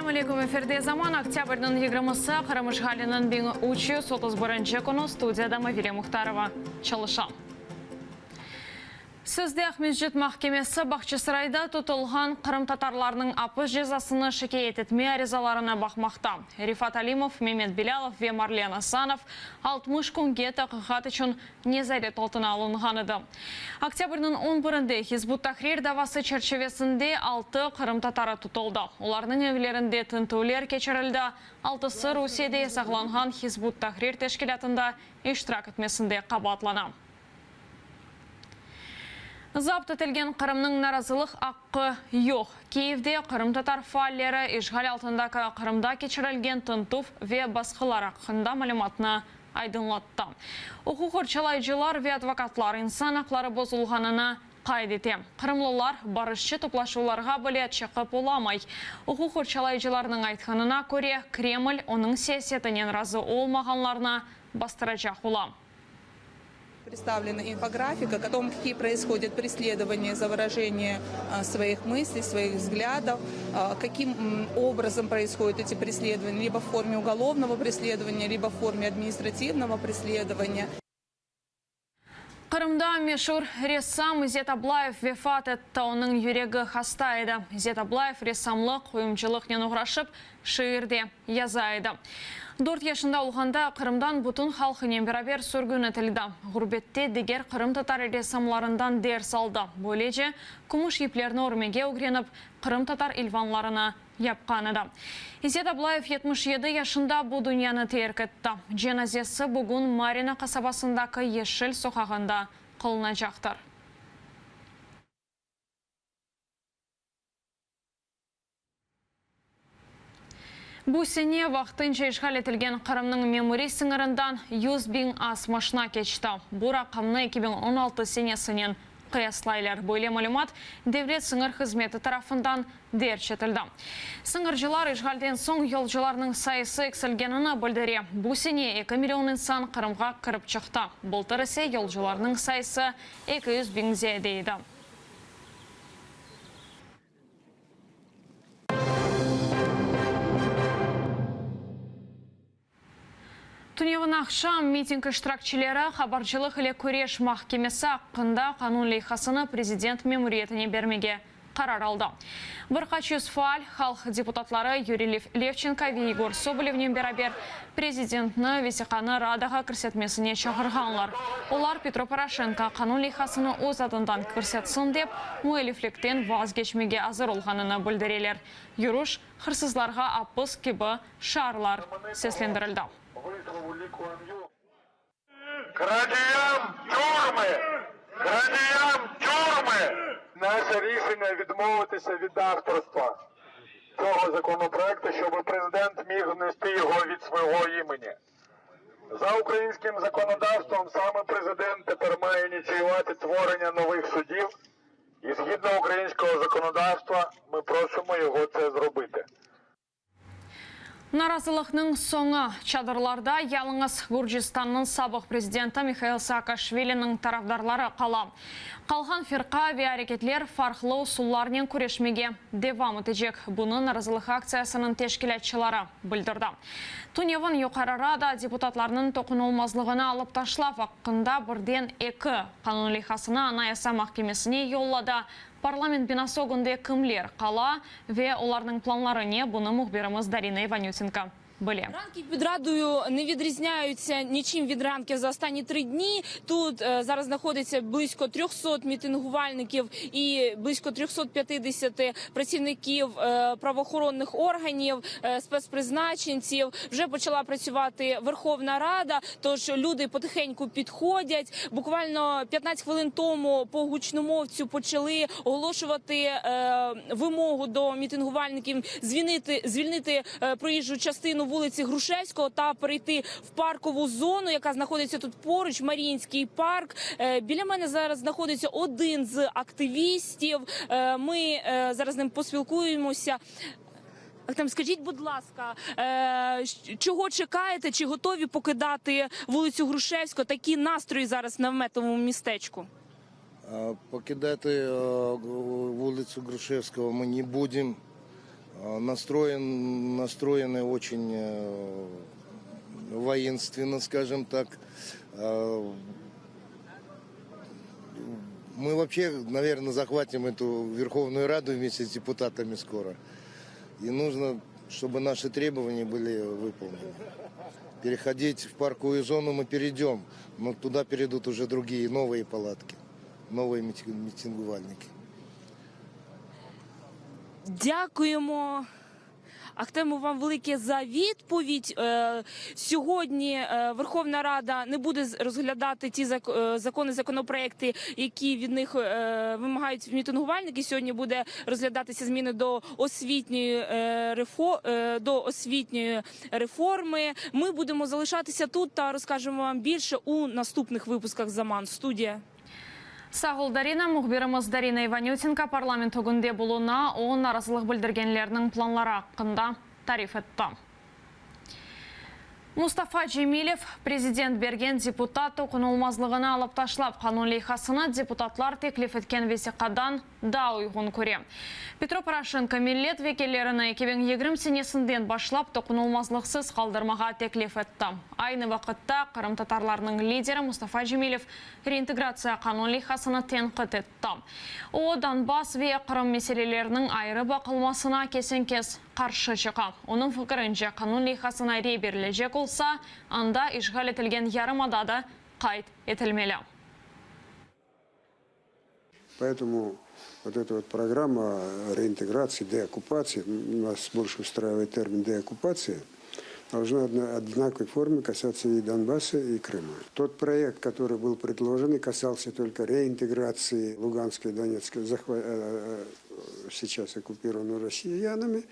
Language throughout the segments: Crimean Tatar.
Selâm aleyküm, efirde Zaman, oktâbrniñ yigirmisi, Qırım işğaliniñ 1331 künü, studiyada Mavile Muhtarova çalışa. Sözde Aqmescit mahkemesi Bağçasarayda tutulğan qırımtatarlarnıñ apis cezasını şikâyet etme arizalarına baqmaqta. Refat Alimov, Memet Bilâlov ve Marlen Asanov 60 künge taqiqat içün nezaret altına alınğan edi. Oktâbrniñ on birinde Hizb ut-Tahrir davası çerçivesinde altı qırımtatarı tutuldı. Olarnıñ evlerinde tintüvler keçirildi, altısı Rusiyede yasaqlanğan Hizb ut-Tahrir teşkilâtında iştirak etmesinde qabaatlana. Zapt etilgen Qırımnıñ narazılıq aqqı yoq. Kiyevde qırımtatar faalleri işğal altındaki Qırımda keçirilgen tintüv ve basqılar aqqında malümatnı aydınlattı. Uquq qorçalayıcılar ve advokatlar insan aqları bozulğanını qayd ete. Qırımlılar barışçı toplaşuvlarğa bile çıqıp olamay. Uquq qorçalayıcılarnıñ aytqanına köre, Kreml onıñ siyasetinen razı olmağanlarnı bastıracaq ola. Представлена инфографика о том, какие происходят преследования за выражение своих мыслей, своих взглядов, каким образом происходят эти преследования, либо в форме уголовного преследования, либо в форме административного преследования. Qırımda meşur ressam İzet Ablayev vefat etti. Onıñ yüregi hasta edi. İzet Ablayev ressamlıq, quyumcılıqnen oğraşıp, şiir de yaza edi. Dört yaşında olğanda Qırımdan bütün halqınen beraber sürgün etildi. Ğurbette diger qırımtatar ressamlarından ders aldı. Böylece, kümüş yiplerni örmege ögrenip, qırımtatar ilvanlarını yapqan edi. İzzet Ablayev 77 yaşında bu dünyanı terk etti. Cenazesi bugün Marina qasabasındaki Yeşil soqağında qılınacaqtır. Bu sene vaqtınca işğal etilgen Qırımnıñ memuriy sıñırından 100.000 az maşna keçti. Bu raqamnı 2016 senesinen qıyaslaylar. Böyle malümat Devlet sıñır hızmeti tarafından derc etildi. Sıñırcılar işğalden soñ yolcularnıñ sayısı eksilgenini bildire. Bu sene eki million insan Qırımğa kirip çıqtı. Bıltır ise yolcularnıñ sayısı 200 biñ ziyade edi. Tünevin aqşam miting iştirakçileri Habarcılıq ile küreş mahkemesi aqqında qanun leyhasını prezident memuriyetine bermege qarar aldı. Bir qaç yüz faal, halq deputatları Yuriy Levçenko ve İgor Sobolevnen beraber prezidentni vesiqanı Radağa kirsetmesine çağırğanlar. Olar Petro Poroşenko qanun leyhasını öz adından kirsetsin dep, müelliflikten vazgeçmege azır olğanını bildireler. Yürüş, Hırsızlarğa apis kibi şiarlar seslendirildi. Kradiyam türmı! Kradiyam türmı! Наше рішення відмовитися від авторства цього законопроекту, щоб президент міг внести його від свого імені. За українським законодавством саме президент тепер має ініціювати творення нових судів, і згідно українського законодавства ми просимо його це зробити. Narazılıqnıñ soñu, çadırlarda yalıñız Gürcistannıñ sabıq prezidenti Mihail Saakaşviliniñ tarafdarları qala. Qalğan firqa ve areketler farqlı usullarnen küreşmege devam etecek. Bunı narazılıq aktsiyasınıñ teşkilâtçıları bildirdi. Tünevin Yuqarı Rada deputatlarnıñ toqunılmazlığını alıp taşlav aqqında birden eki qanun leyhasını Anayasa mahkemesine yolladı. Parlament binası ögünde kimler qala ve olarnıñ planları ne, bunı mühbirimiz Darina İvanütenko bile. Ранки під Радою не відрізняються нічим від ранків за останні три дні. Тут зараз знаходиться близько 300 мітингувальників і близько 350 працівників правоохоронних органів, спецпризначенців. Вже почала працювати Верховна Рада, тож люди потихеньку підходять. Буквально 15 хвилин тому по гучномовцю почали оголошувати вимогу до мітингувальників звільнити, звільнити проїжджу частину вулиці Грушевського та перейти в паркову зону, яка знаходиться тут поруч, Маріїнський парк. Біля мене зараз знаходиться один з активістів. Ми зараз з ним поспілкуємося. Ахтем, скажіть, будь ласка, чого чекаєте, чи готові покидати вулицю Грушевського? Такі настрої зараз в наметовому містечку. Покидати вулицю Грушевського ми не будемо. Настроен, настроены очень воинственно, скажем так. Мы вообще, наверное, захватим эту Верховную Раду вместе с депутатами скоро. И нужно, чтобы наши требования были выполнены. Переходить в парковую зону мы перейдем, но туда перейдут уже другие, новые палатки, новые митингувальники. Дякуємо. Ахтему вам велике за відповідь. Е, Сьогодні е, Верховна Рада не буде з- розглядати ті зак- е, закони, законопроекти, які від них е, вимагають мітингувальники. Сьогодні буде розглядатися зміни до освітньої е, рефо- е, до освітньої реформи. Ми будемо залишатися тут та розкажемо вам більше у наступних випусках Заман студія. Sağ ol, Darina. Mühbirimiz Darina İvanütenko parlament ögünde buluna, o, narazılıq bildirgenlerniñ planları aqqında tarif etti. Mustafa Cemilev, prezident bergen deputat toqunılmazlığını alıp taşlav qanun leyhasını deputatlar teklif etken vesiqadan daa uyğun köre. Petro Poroşenko millet vekillerini 2020 senesinden başlap toqunılmazlıqsız qaldırmağa teklif etti. Aynı vaqıtta qırımtatarlarnıñ lideri Mustafa Cemilev reintegratsiya qanun leyhasını tenqit etti. O, Donbass ve Qırım meseleleriniñ ayrı baqılmasına kesen-kes qarşı çıqa. Onıñ fikirince, qanun leyhasına rey berilecek olsa, anda işğal etilgen yarımada da qayd etilmeli. Поэтому вот эта вот программа реинтеграции, деоккупации, нас больше устраивает термин деоккупация, должна в одинаковой форме касаться и Донбасса, и Крыма. Тот проект, который был предложен и касался только реинтеграции Луганской и Донецкой, захва- э, э, сейчас оккупированной россиянами,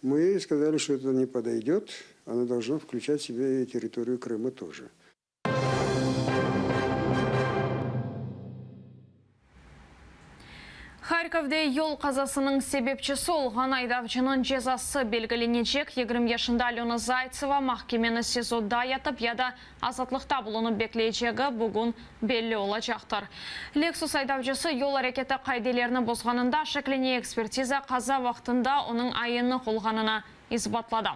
мы сказали, что это не подойдет, оно должно включать в себе и территорию Крыма тоже. Harkovde yol qazasınıñ sebepçisi olğan aydavcınıñ cezası belgilenecek. 20 yaşında Alöna Zaytseva mahkemeni SİZOda yatıp ya da azatlıqta bulunıp bekleycegi bugün belli olacaqtır. Lexus aydavcısı yol areketi qaidelerini bozğanında şeklene, ekspertiza qaza vaqtında onıñ ayınıq olğanını isbatladı.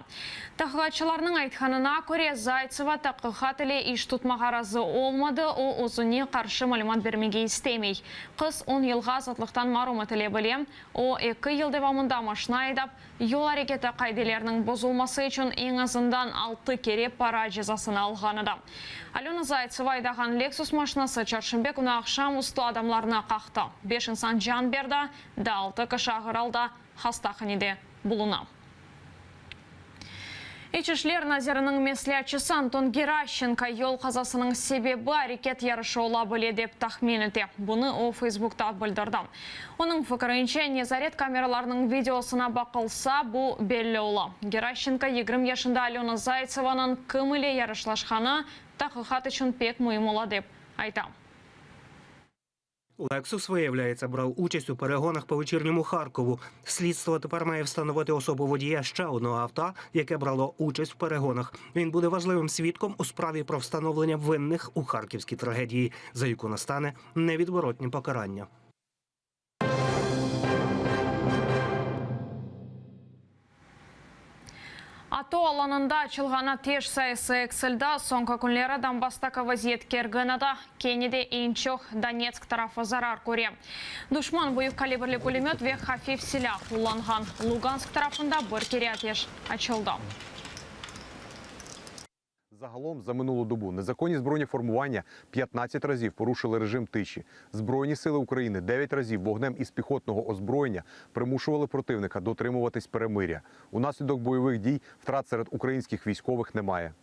Tahqiqatçılarnıñ aytqanına köre, Zaytseva tahqiqat ile iş tutmağa razı olmadı, o, özüne qarşı malümat bermege istemey. Qız on yılğa azatlıqtan marum etile bile. O, eki yıl devamında maşina aydap, yol areketi qaideleriniñ bozulması içün eñ azından altı kere para cezasını alğan edi. Alöna Zaytseva aydağan Lexus maşinası çarşenbe künü aqşam üstü adamlarnı qaqtı. Beş insan can berdi, daa altı kişi ağır alda hastahanede buluna. İç işler naziriniñ mesleatçısı Anton Geraşçenko yol qazasınıñ sebebi areket yarışı ola bile dep tahmin ete. Bunı o Facebookta bildirdi. Onıñ fikirince, nezaret kameralarınıñ videosına baqılsa, bu belli ola. Geraşçenko 20 yaşında Alöna Zaytsevanıñ kim ile yarışlaşqanı taqiqat içün pek müim ola dep ayta. Лексус, виявляється, брав участь у перегонах по вечірньому Харкову. Слідство тепер має встановити особу водія ще одного авто, яке брало участь в перегонах. Він буде важливим свідком у справі про встановлення винних у харківській трагедії, за яку настане невідворотнє покарання. ATO alanında açılğan ateş sayısı eksildi. Soñki künleri Donbasstaki vaziyet kergin edi. Kene de eñ çoq Donetsk tarafı zarar köre. Duşman büyük kalibrli pulemöt ve hafif silâ qullanğan. Lugansk tarafında bir kere ateş açıldı. Загалом за минулу добу незаконні збройні формування 15 разів порушили режим тиші. Збройні сили України 9 разів вогнем із піхотного озброєння примушували противника дотримуватись перемир'я. Унаслідок бойових дій втрат серед українських військових немає.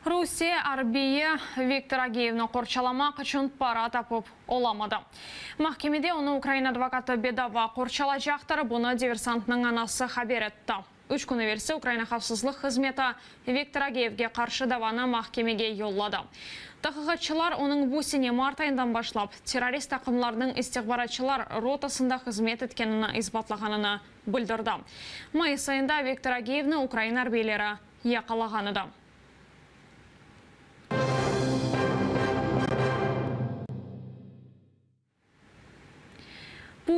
Rusiye arbiyi Viktor Ageyevni qorçalamaq içün para tapıp olamadı. Mahkemede onı Ukraina advokatı bedava qorçalacaqtır, bunı diversantnıñ anası haber etti. Üç kün evelsi Ukraina havfsızlıq hızmeti Viktor Ageyevge qarşı davanı mahkemege yolladı. Tahqiqatçılar onıñ bu sene mart ayından başlap terrorist taqımlarnıñ istihbaratçılar rotasında hızmet etkenini isbatlağanını bildirdi. Mayıs ayında Viktor Ageyevni Ukraina arbiyleri yaqalağan edi.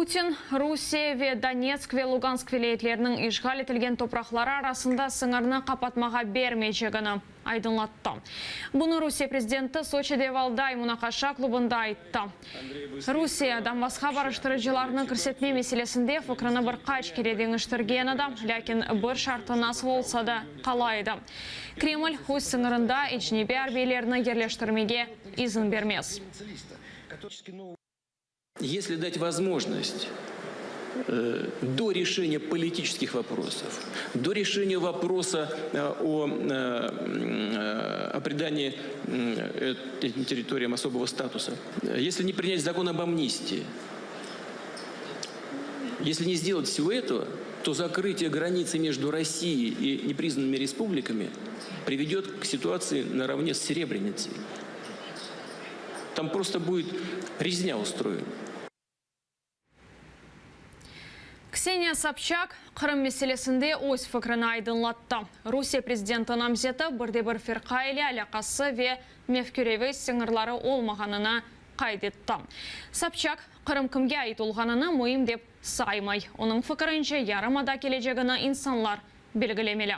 Putin, Rusiye ve Donetsk ve Lugansk vilâyetleriniñ işğal etilgen topraqları arasında sıñırnı qapatmağa bermeycegini aydınlattı. Bunı Rusiye prezidenti Soçide Valday munaqaşa klubında ayttı. Rusiye, Donbassqa barıştırıcılarnı kirsetme meselesinde fikrini bir qaç kere deñiştirgen edi, lâkin bir şartı nasıl olsa da qala edi, Kreml öz sıñırında ecnebiy arbiylerni yerleştirmege izin bermez. Если дать возможность э, до решения политических вопросов, до решения вопроса э, о, э, о придании этим территориям особого статуса, если не принять закон об амнистии, если не сделать всего этого, то закрытие границы между Россией и непризнанными республиками приведет к ситуации наравне с Серебреницей. Там просто будет резня устроена. Kseniya Sobçak Qırım meselesinde öz fikrini aydınlattı. Rusiye prezidenti namzeti bir de bir firqa ile alâqası ve mefküreviy sıñırları olmağanını qayd etti. Sobçak, Qırım kimge ait olğanını müim dep saymay. Onıñ fikirince, yarımada kelecegini insanlar belgilemeli.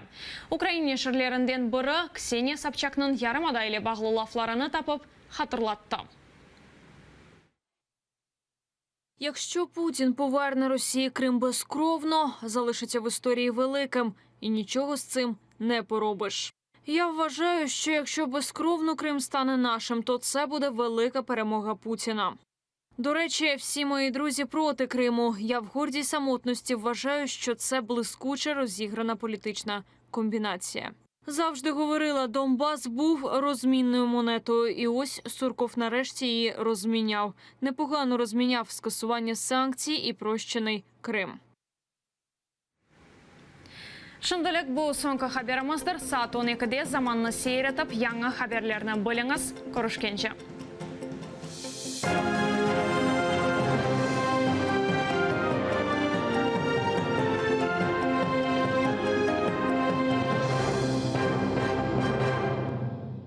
Ukrain neşirlerinden biri Kseniya Sobçaknıñ yarımada ile bağlı laflarını tapıp, hatırlattı. Якщо Путін поверне Росії Крим безкровно, залишиться в історії великим, і нічого з цим не поробиш. Я вважаю, що якщо безкровно Крим стане нашим, то це буде велика перемога Путіна. До речі, всі мої друзі проти Криму. Я в гордій самотності вважаю, що це блискуче розіграна політична комбінація. Завжди говорила, Донбас був розмінною монетою, і ось Сурков нарешті її розміняв. Непогано розміняв скасування санкцій і прощений Крим. Şimdilik bu soñki haberimizdir. Saat on ekide Zamannı seyir etip, yañı haberlerni biliñiz. Körüşkence.